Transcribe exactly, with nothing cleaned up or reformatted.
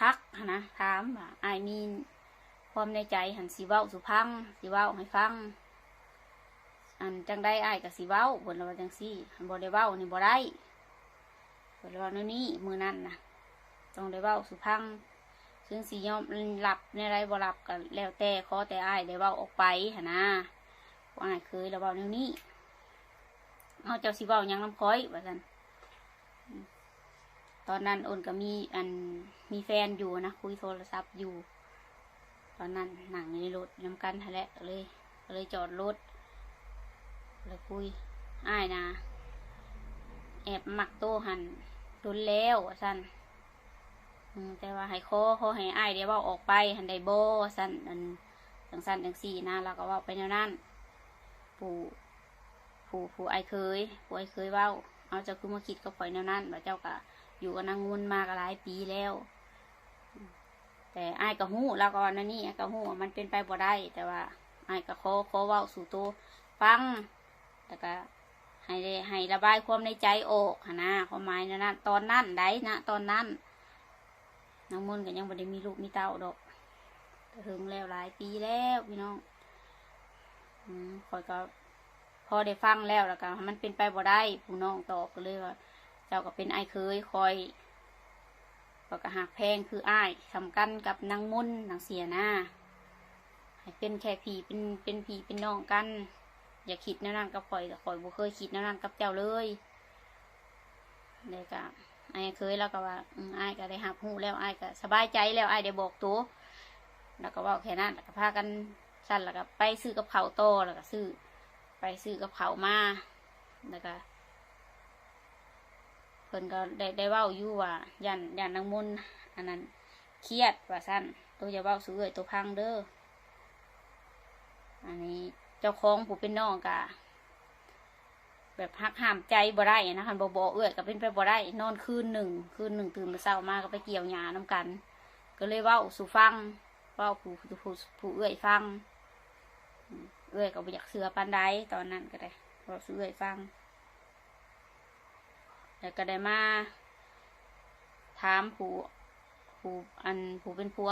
ทักหั้นนะ ถามว่าอ้ายมีความในใจหั้น สิเว้าสู่ฟัง สิเว้าให้ฟัง อันจั่งใดอ้ายก็สิเว้า เพิ่นว่าจั่งซี้ คันบ่ได้เว้านี่บ่ได้ เพิ่นว่าแนวนี้ มื้อนั้นนะ ต้องได้เว้าสู่ฟัง ถึงสิยอมรับแนวใดบ่รับก็แล้วแต่ ขอแต่อ้ายได้เว้าออกไปหั้นนะ อ้ายเคยแล้วเว้าแนวนี้ เฮาเจ้าสิเว้าหยังนำข้อย ว่าซั่น ตอนนั้นโอนก็มีอัน มีแฟนอยู่นะ คุยโทรศัพท์อยู่ ตอนนั้นนั่งอยู่ในรถนำกันหั้นแหละ ก็เลย ก็เลยจอดรถ แล้วคุย อ้ายนะ แอบมักโตหั้นโดนแล้ว ว่าซั่น อืม แต่ว่าให้ขอ ขอให้อ้ายได้เว้าออกไปหั้นได้บ่ ว่าซั่น อัน จั่งซั่นจั่งซี้นะ ลาวก็เว้าไปแนวนั้น ผู้ ผู้ ผู้อ้ายเคย ผู้อ้ายเคยเว้า เอา เจ้าคือมาคิดกับข้อยแนวนั้น ว่าเจ้าก็อยู่กับนางมนมาก็หลายปีแล้ว แต่อ้ายก็ฮู้ ลาวก็ว่าแนวนี้ อ้ายก็ฮู้ว่ามันเป็นไปบ่ได้ แต่ว่าอ้ายก็ขอ ขอเว้าสู่โตฟัง แล้วก็ให้ได้ ให้ระบายความในใจออกหั้นนะ ความหมายแนวนั้น ตอนนั้นใดนะ ตอนนั้น นางมนก็ยังบ่ได้มีลูกมีเต้าดอก ก็เฮิงแล้ว หลายปีแล้วพี่น้อง อืม ข้อยก็พอได้ฟังแล้ว แล้วก็มันเป็นไปบ่ได้ ผู้น้องตอบก็เลยว่า เจ้าก็เป็นอ้ายเคยข้อย ข้อยก็ฮักแพงคืออ้าย ส่ำกันกับนางมนจั่งซี้นะ ให้เป็นแค่พี่ เป็น เป็นพี่เป็นน้องกัน อย่าคิดแนวนั้นกับข้อย ข้อยบ่เคยคิดแนวนั้นกับเจ้าเลย แล้วก็อ้ายเคยลาวก็ว่า อืม อ้ายก็ได้รับรู้แล้ว อ้ายก็สบายใจแล้ว อ้ายได้บอกโต แล้วก็เว้าแค่นั้น แล้วก็พากัน ซั่น แล้วก็ไปซื้อกับข้าวต่อ แล้วก็ซื้อ ไปซื้อกับข้าวมา แล้วก็ เพิ่นก็ได้ ได้เว้าอยู่ว่า ย่าน ย่านนางมน อันนั้น เครียดว่าซั่น โตอย่าเว้าสู่เอื้อยโตฟังเด้อ อันนี้เจ้าของผู้เป็นน้องก็ แบบหักห้ามใจบ่ได้นะ คันบ่บอกเอื้อยก็เป็นไปบ่ได้ นอนคืนหนึ่ง คืนหนึ่งตื่นมาเช้ามาก็ไปเกี่ยวหญ้านำกัน ก็เลยเว้าสู่ฟัง เว้าผู้ ผู้ ผู้เอื้อยฟัง อืม เอื้อยก็บ่อยากเชื่อปานใด ตอนนั้นก็ได้ เว้าสู่เอื้อยฟัง แล้วก็ได้มาถามผู้ ผู้ อัน ผู้เป็นผัว